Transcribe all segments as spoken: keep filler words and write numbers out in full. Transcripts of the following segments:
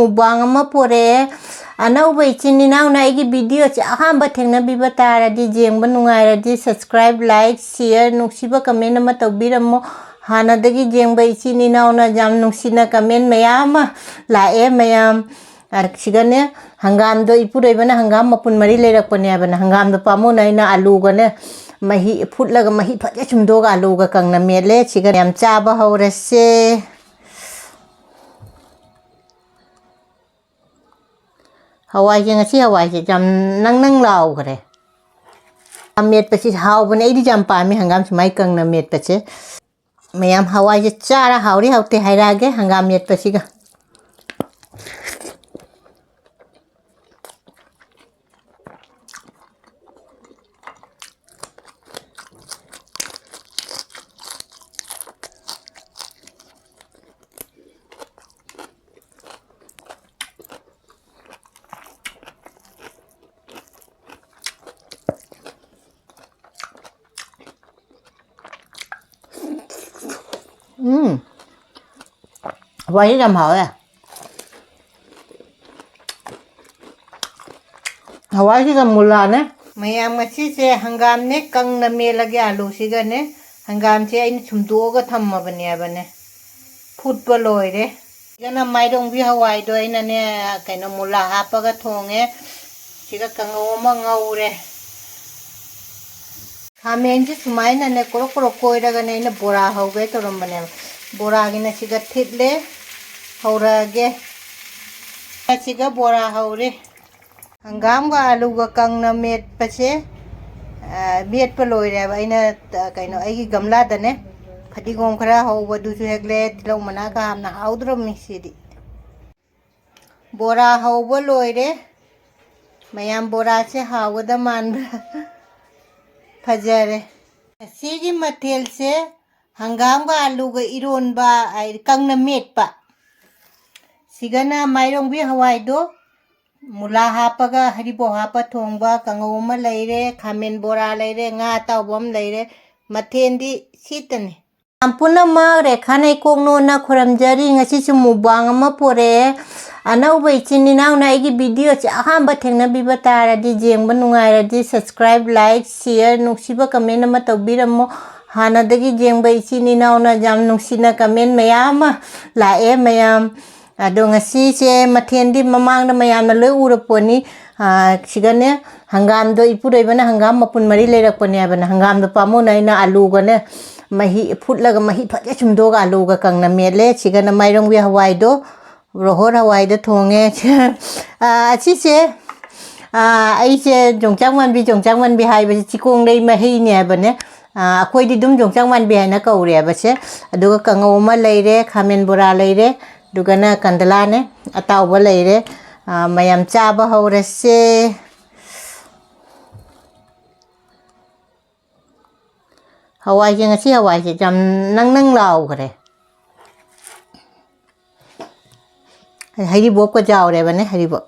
Mukbang ꯑꯃ ꯄꯣꯔꯛꯑꯦ꯫ ꯑꯅꯧꯕ ꯏꯆꯤꯟ ꯏꯅꯥꯎꯅ ꯑꯩꯒꯤ ꯚꯤꯗꯤꯑꯣꯁꯦ ꯑꯍꯥꯟꯕ ꯊꯦꯡꯅꯕꯤꯕ ꯇꯥꯔꯗꯤ, ꯌꯦꯡꯕ ꯅꯨꯡꯉꯥꯏꯔꯗꯤ, subscribe, like, share, ꯅꯨꯡꯁꯤꯕ comment ꯑꯃ ꯇꯧꯕꯤꯔꯝꯃꯣ꯫ ꯍꯥꯟꯅꯗꯒꯤ ꯌꯦꯡꯕ ꯏꯆꯤꯟ ꯏꯅꯥꯎꯅ ꯌꯥꯝ ꯅꯨꯡꯁꯤꯅ comment ꯃꯌꯥꯝ ꯑꯃ ꯂꯥꯛꯑꯦ ꯃꯌꯥꯝ꯫ ꯑ, ꯁꯤꯒꯅꯦ, ꯍꯪꯒꯥꯝꯗꯣ ꯏꯄꯨꯔꯣꯏꯕꯅ ꯍꯪꯒꯥꯝ ꯃꯄꯨꯟ ꯃꯔꯤ ꯂꯩꯔꯛꯄꯅꯦ ꯍꯥꯏꯕꯅ, ꯍꯪꯒꯥꯝꯗꯣ ꯄꯥꯝꯃꯨꯅ ꯑꯩꯅ ꯑꯂꯨꯒꯅꯦ ꯃꯍꯤ ꯐꯨꯠꯂꯒ, ꯃꯍꯤ ꯐꯖ ꯁꯨꯝꯗꯣꯛꯑꯒ ꯑꯂꯨꯒ ꯀꯪꯅ ꯃꯦꯠꯂꯦ꯫ ꯁꯤꯒ ꯌꯥꯝ ꯆꯥꯕ ꯍꯧꯔꯁꯦ꯫ ꯍꯋꯥꯏꯁꯦ, ꯉꯁꯤ ꯍꯋꯥꯏꯁꯦ ꯌꯥꯝ ꯅꯪ ꯅꯪ ꯂꯥꯎꯈ꯭ꯔꯦ꯫ ꯌꯥꯝ ꯃꯦꯠꯄꯁꯤ ꯍꯥꯎꯕꯅꯦ, ꯑꯩꯗꯤ ꯌꯥꯝ ꯄꯥꯝꯃꯦ ꯍꯪꯒꯥꯝ ꯁꯨꯃꯥꯏꯅ ꯀꯪꯅ ꯃꯦꯠꯄꯁꯦ꯫ ꯃꯌꯥꯝ ꯍꯋꯥꯏꯁꯦ ꯆꯥꯔ ꯍꯥꯎꯔꯤ ꯍꯥꯎꯇꯦ ꯍꯥꯏꯔꯛꯑꯒꯦ ꯍꯪꯒꯥꯝ ꯃꯦꯠꯄꯁꯤꯒ꯫ ꯎꯝ꯫ ꯍꯋꯥꯏꯁꯦ ꯌꯥꯝ ꯍꯥꯎꯋꯦ꯫ ꯍꯋꯥꯏꯁꯤꯒ ꯃꯨꯂꯥꯅꯦ꯫ ꯃꯌꯥꯝ, ꯉꯁꯤꯁꯦ ꯍꯪꯒꯥꯝꯅꯦ ꯀꯪꯅ ꯃꯦꯠꯂꯒꯦ ꯑꯂꯨꯁꯤꯒꯅꯦ꯫ ꯍꯪꯒꯥꯝꯁꯦ ꯑꯩꯅ ꯁꯨꯝꯗꯣꯛꯑꯒ ꯊꯝꯃꯕꯅꯦꯕꯅꯦ꯫ ꯐꯨꯠꯄ ꯂꯣꯏꯔꯦ꯫ ꯁꯤꯒꯅ ꯃꯥꯏꯔꯣꯡꯕꯤ ꯍꯋꯥꯏꯗꯣ ꯑꯩꯅꯅꯦ, ꯀꯩꯅꯣ, ꯃꯨꯂꯥ ꯍꯥꯞꯄꯒ ꯊꯣꯡꯉꯦ꯫ ꯁꯤꯒ ꯀꯥꯡꯉꯧ ꯑꯃ ꯉꯧꯔꯦ꯫ ꯈꯥꯃꯦꯟꯁꯦ ꯁꯨꯃꯥꯏꯅꯅꯦ ꯀꯣꯔꯣꯛ ꯀꯣꯔꯣꯛ ꯀꯣꯏꯔꯒꯅꯦ ꯑꯩꯅ ꯕꯣꯔꯥ ꯍꯧꯒꯦ ꯇꯧꯔꯝꯕꯅꯦꯕ꯫ ꯕꯣꯔꯥꯒꯤꯅ ꯁꯤꯒ ꯊꯤꯠꯂꯦ, ꯍꯧꯔꯛꯑꯒꯦ꯫ ꯁꯤꯒ ꯕꯣꯔꯥ ꯍꯧꯔꯦ꯫ ꯍꯪꯒꯥꯝꯒ ꯑꯂꯨꯒ ꯀꯪꯅ ꯃꯦꯠꯄꯁꯦ, ꯑ, ꯃꯦꯠꯄ ꯂꯣꯏꯔꯦꯕ꯫ ꯑꯩꯅ, ꯑ, ꯀꯩꯅꯣ, ꯑꯩꯒꯤ ꯒꯝꯂꯥꯗꯅꯦ ꯐꯗꯤꯒꯣꯝ ꯈꯔ ꯍꯧꯕꯗꯨꯁꯨ ꯍꯦꯛꯂꯦ, ꯇꯤꯜꯍꯧ ꯃꯅꯥ ꯀ ꯍꯥꯞꯅ ꯍꯥꯎꯗ꯭ꯔꯣꯝꯅꯤ ꯁꯤꯗꯤ꯫ ꯕꯣꯔꯥ ꯍꯧꯕ ꯂꯣꯏꯔꯦ꯫ ꯃꯌꯥꯝ, ꯕꯣꯔꯥꯁꯦ ꯍꯥꯎꯒꯗ ꯃꯥꯟꯕ꯭ꯔꯥ? ꯐꯖꯔꯦ꯫ ꯉꯁꯤꯒꯤ ꯃꯊꯦꯜꯁꯦ ꯍꯪꯒꯥꯝꯒ ꯑꯂꯨꯒ ꯏꯔꯣꯟꯕ, ꯍꯥꯏꯗꯤ ꯀꯪꯅ ꯃꯦꯠꯄ꯫ ꯁꯤꯒꯅ ꯃꯥꯏꯔꯣꯡꯕꯤ ꯍꯋꯥꯏꯗꯣ ꯃꯨꯂꯥ ꯍꯥꯞꯄꯒ, ꯍꯔꯤꯕꯣꯞ ꯍꯥꯞꯄ ꯊꯣꯡꯕ ꯀꯥꯡꯉꯧ ꯑꯃ ꯂꯩꯔꯦ, ꯈꯥꯃꯦꯟ ꯕꯣꯔꯥ ꯂꯩꯔꯦ, ꯉꯥ ꯑꯇꯥꯎꯕ ꯑꯃ ꯂꯩꯔꯦ꯫ ꯃꯊꯦꯜꯗꯤ ꯁꯤꯇꯅꯤ꯫ ꯃꯌꯥꯝ ꯄꯨꯝꯅꯃꯛ ꯔꯦꯈꯥ ꯅꯩꯀꯣꯛꯅꯣꯅ ꯈꯨꯔꯨꯝꯖꯔꯤ꯫ ꯉꯁꯤꯁꯨ ꯃꯨꯛꯕꯥꯡ ꯑꯃ ꯄꯨꯔꯛꯑꯦ꯫ ꯑꯅꯧꯕ ꯏꯆꯤꯟ ꯏꯅꯥꯎꯅ ꯑꯩꯒꯤ videoꯁꯦ ꯑꯍꯥꯟꯕ ꯊꯦꯡꯅꯕꯤꯕ ꯇꯥꯔꯗꯤ, ꯌꯦꯡꯕ ꯅꯨꯡꯉꯥꯏꯔꯗꯤ subscribe, like, share, ꯅꯨꯡꯁꯤꯕ comment ꯑꯃ ꯇꯧꯕꯤꯔꯝꯃꯣ꯫ ꯍꯥꯟꯅꯗꯒꯤ ꯌꯦꯡꯕ ꯏꯆꯤꯟ ꯏꯅꯥꯎꯅ ꯌꯥꯝ ꯅꯨꯡꯁꯤꯅ comment ꯃꯌꯥꯝ ꯑꯃ ꯂꯥꯛꯑꯦ ꯃꯌꯥꯝ꯫ ꯑꯗꯣ ꯉꯁꯤꯁꯦ ꯃꯊꯦꯜꯗꯤ ꯃꯃꯥꯡꯗ ꯃꯌꯥꯝꯅ ꯂꯣꯏ ꯎꯔꯄꯣꯠꯅꯤ꯫ ꯑꯥ, ꯁꯤꯒꯅꯦ, ꯍꯪꯒꯥꯝꯗꯣ ꯏꯄꯨꯔꯣꯏꯕꯅ ꯍꯪꯒꯥꯝ ꯃꯄꯨꯟ ꯃꯔꯤ ꯂꯩꯔꯛꯄꯅꯦ ꯍꯥꯏꯕꯅ, ꯍꯪꯒꯥꯝꯗꯣ ꯄꯥꯝꯃꯨꯅ ꯑꯩꯅ ꯑꯂꯨꯒꯅꯦ, ꯃꯍꯤ ꯐꯨꯠꯂꯒ ꯃꯍꯤ ꯐꯖꯅ ꯁꯨꯝꯗꯣꯛꯑꯒ ꯑꯂꯨꯒ ꯀꯪꯅ ꯃꯦꯠꯂꯦ꯫ ꯁꯤꯒꯅ ꯃꯥꯏꯔꯣꯡꯕꯤ ꯍꯋꯥꯏꯗꯣ, ꯔꯣꯍꯣꯔ ꯍꯋꯥꯏꯗ ꯊꯣꯡꯉꯦ꯫ ꯑꯥ, ꯑꯁꯤꯁꯦ, ꯑꯥ, ꯑꯩꯁꯦ ꯌꯣꯡꯆꯥꯛ ꯃꯥꯟꯕꯤ, ꯌꯣꯡꯆꯥꯛ ꯃꯥꯟꯕꯤ ꯍꯥꯏꯕꯁꯦ ꯆꯤꯀꯣꯡꯂꯩ ꯃꯍꯩꯅꯦ ꯍꯥꯏꯕꯅꯦ꯫ ꯑꯥ, ꯑꯩꯈꯣꯏꯗꯤ ꯑꯗꯨꯝ ꯌꯣꯡꯆꯥꯛ ꯃꯥꯟꯕꯤ ꯍꯥꯏꯅ ꯀꯧꯔꯦꯕꯁꯦ꯫ ꯑꯗꯨꯒ ꯀꯥꯡꯉꯧ ꯑꯃ ꯂꯩꯔꯦ, ꯈꯥꯃꯦꯟ ꯕꯣꯔꯥ ꯂꯩꯔꯦ, ꯑꯗꯨꯒꯅ ꯀꯟꯗꯂꯥꯅꯦ ꯑꯇꯥꯎꯕ ꯂꯩꯔꯦ꯫ ꯑꯥ, ꯃꯌꯥꯝ ꯆꯥꯕ ꯍꯧꯔꯁꯦ꯫ ꯍꯋꯥꯏꯁꯦ, ꯉꯁꯤ ꯍꯋꯥꯏꯁꯦ ꯌꯥꯝ ꯅꯪ ꯅꯪ ꯂꯥꯎꯈ꯭ꯔꯦ꯫ ꯍꯩꯔꯤꯕꯣꯞꯀ ꯌꯥꯎꯔꯦꯕꯅꯦ, ꯍꯩꯔꯤꯕꯣꯞ꯫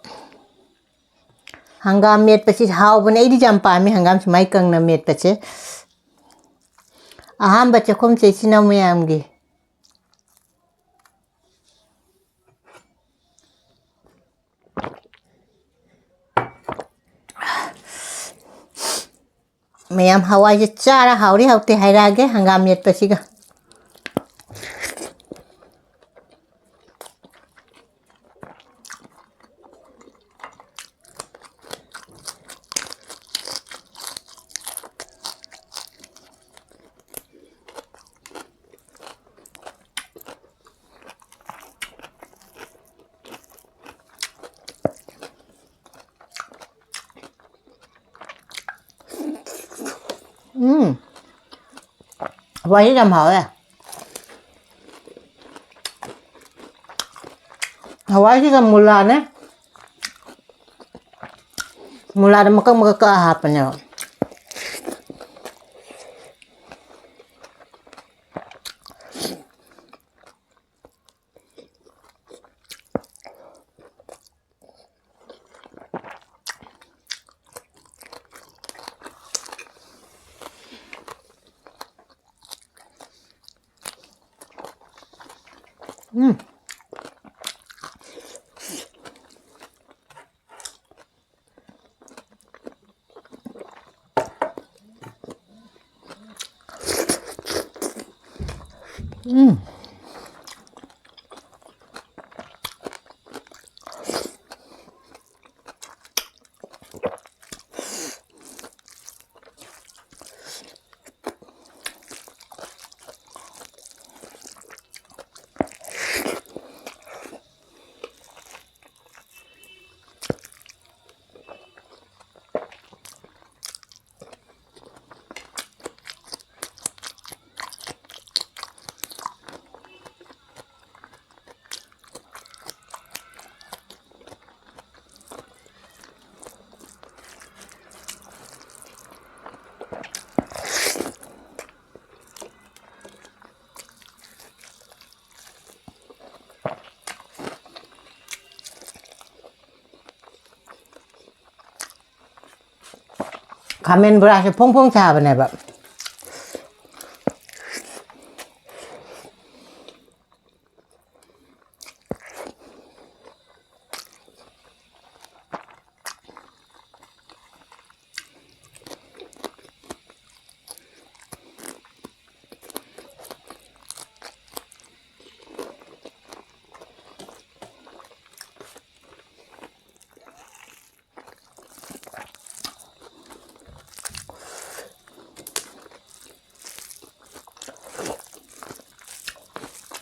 ꯍꯪꯒꯥꯝ ꯃꯦꯠꯄꯁꯤ ꯍꯥꯎꯕꯅꯦ, ꯑꯩꯗꯤ ꯌꯥꯝ ꯄꯥꯝꯃꯤ ꯍꯪꯒꯥꯝ ꯁꯨꯃꯥꯏꯅ ꯀꯪꯅ ꯃꯦꯠꯄꯁꯦ꯫ ꯑꯍꯥꯟꯕ ꯆꯥꯛꯈꯨꯝꯁꯦ ꯏꯆꯤꯟ ꯏꯅꯥꯎ ꯃꯌꯥꯝꯒꯤ꯫ ꯃꯌꯥꯝ ꯍꯋꯥꯏꯁꯦ ꯆꯥꯔ ꯍꯥꯎꯔꯤ ꯍꯥꯎꯇꯦ ꯍꯥꯏꯔꯛꯑꯒꯦ ꯍꯪꯒꯥꯝ ꯃꯦꯠꯄꯁꯤꯒ꯫ ꯎꯝ꯫ ꯍꯋꯥꯏꯁꯦ ꯌꯥꯝ ꯍꯥꯎꯋꯦ꯫ ꯍꯋꯥꯏꯁꯤꯒ ꯃꯨꯂꯥꯅꯦ꯫ ꯃꯨꯂꯥꯗ ꯃꯀꯛ ꯃꯀꯛ ꯀꯛꯑ ꯍꯥꯞꯄꯅꯦꯕ꯫ ꯎꯝ꯫ ꯎꯝ꯫ ꯈꯥꯃꯦꯟ ꯕꯣꯔꯥꯁꯦ ꯐꯣꯡ ꯐꯣꯡ ꯁꯥꯕꯅꯦꯕ꯫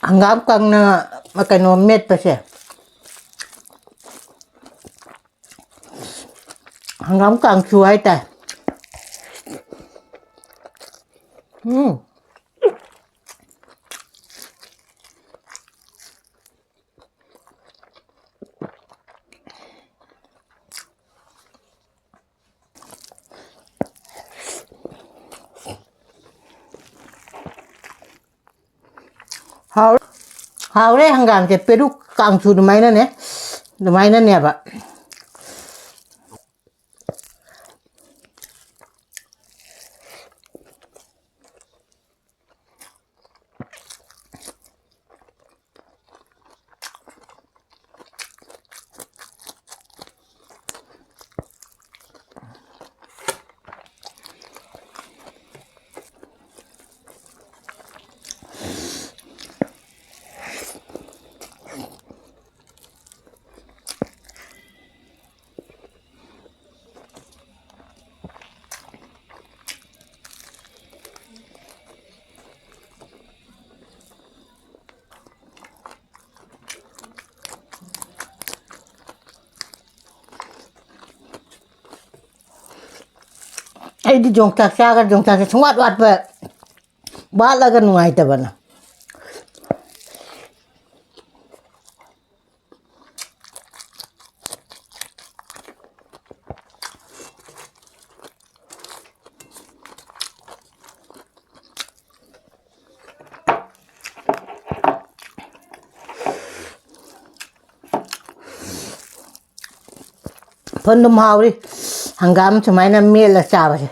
ꯍꯪꯒꯥꯝ ꯀꯪꯅ ꯀꯩꯅꯣ ꯃꯦꯠꯄꯁꯦ, ꯍꯪꯒꯥꯝ ꯀꯥꯡꯁꯨ ꯍꯥꯏꯇꯥꯏ꯫ ꯎꯝ꯫ ꯍꯥꯎ-, ꯍꯥꯎꯔꯦ꯫ ꯍꯪꯒꯥꯝꯁꯦ ꯄꯦꯔꯨꯛ ꯀꯥꯡꯁꯨ ꯑꯗꯨꯃꯥꯏꯅꯅꯦ, ꯑꯗꯨꯃꯥꯏꯅꯅꯦꯕ꯫ ꯑꯩꯗꯤ ꯌꯣꯡꯆꯥꯛ ꯆꯥꯒ ꯌꯣꯡꯆꯥꯛꯁꯦ ꯁꯨꯡꯋꯥꯠ ꯋꯥꯠꯄ, ꯋꯥꯠꯂꯒ ꯅꯨꯡꯉꯥꯏꯇꯕꯅ꯫ ꯐꯟꯗꯨꯝ ꯍꯥꯎꯔꯤ꯫ ꯍꯪꯒꯥꯝ ꯁꯨꯃꯥꯏꯅ ꯃꯦꯠꯂ ꯆꯥꯕꯁꯦ꯫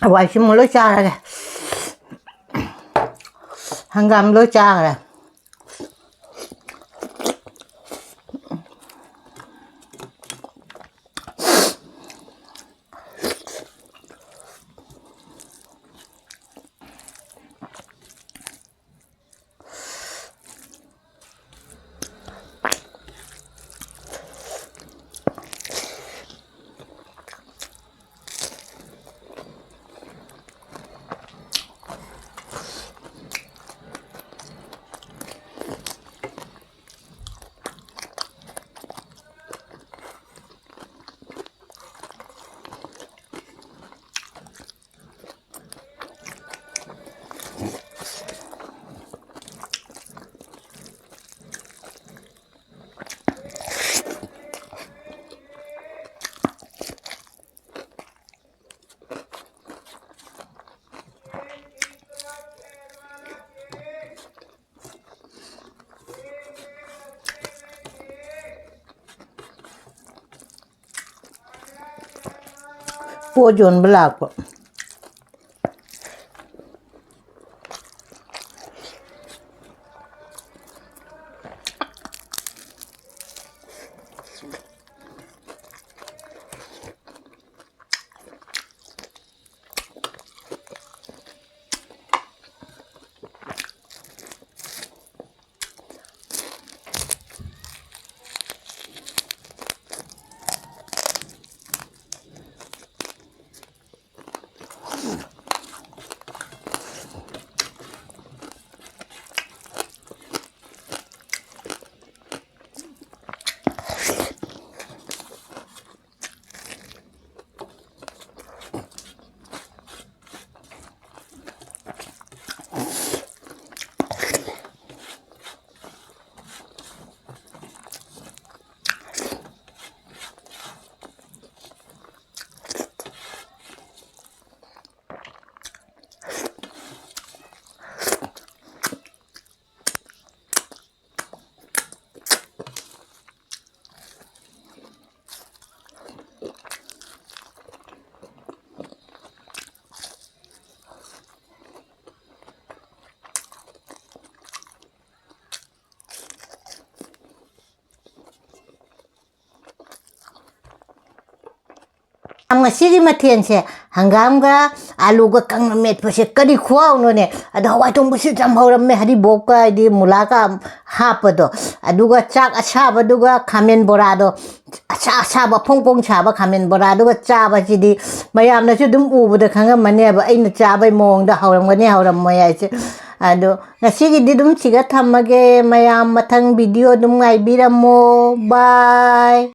ꯍꯋꯥꯏ ꯁꯤꯃ ꯂꯣꯏ ꯆꯥꯔꯒꯦ꯫ ꯍꯪꯒꯥꯝ ꯂꯣꯏ ꯆꯥꯈ꯭ꯔꯦ꯫ ꯄꯣꯠ ꯌꯣꯟꯕ ꯂꯥꯛꯄ꯫ ꯉꯁꯤꯒꯤ ꯃꯊꯦꯜꯁꯦ ꯍꯪꯒꯥꯝꯒ ꯑꯥꯂꯨꯒ ꯀꯪꯅ ꯃꯦꯠꯄꯁꯦ ꯀꯔꯤ ꯈꯨꯍꯥꯎꯅꯣꯅꯦ! ꯑꯗꯣ ꯍꯋꯥꯏ ꯊꯣꯡꯕꯁꯨ ꯌꯥꯝ ꯍꯧꯔꯝꯃꯦ, ꯍꯔꯤꯕꯣꯞꯀ ꯍꯥꯏꯗꯤ ꯃꯨꯂꯥꯒ ꯍꯥꯞꯄꯗꯣ꯫ ꯑꯗꯨꯒ ꯆꯥꯛ ꯑꯁꯥꯕꯗꯨꯒ ꯈꯥꯃꯦꯟ ꯕꯣꯔꯥꯗꯣ, ꯑꯁꯥ ꯑꯁꯥꯕ ꯐꯣꯡ ꯐꯣꯡ ꯁꯥꯕ ꯈꯥꯃꯦꯟ ꯕꯣꯔꯥꯗꯨꯒ ꯆꯥꯕꯁꯤꯗꯤ ꯃꯌꯥꯝꯅꯁꯨ ꯑꯗꯨꯝ ꯎꯕꯗ ꯈꯪꯉꯝꯃꯅꯦꯕ ꯑꯩꯅ ꯆꯥꯕꯩ ꯃꯑꯣꯡꯗ ꯍꯧꯔꯝꯒꯅꯤ ꯍꯧꯔꯝꯃꯣꯏ ꯍꯥꯏꯁꯦ꯫ ꯑꯗꯣ ꯉꯁꯤꯒꯤꯗꯤ ꯑꯗꯨꯝ ꯁꯤꯒ ꯊꯝꯃꯒꯦ꯫ ꯃꯌꯥꯝ ꯃꯊꯪ ꯚꯤꯗꯤꯑꯣ ꯑꯗꯨꯝ ꯉꯥꯏꯕꯤꯔꯝꯃꯣ꯫ ꯕꯥꯏ꯫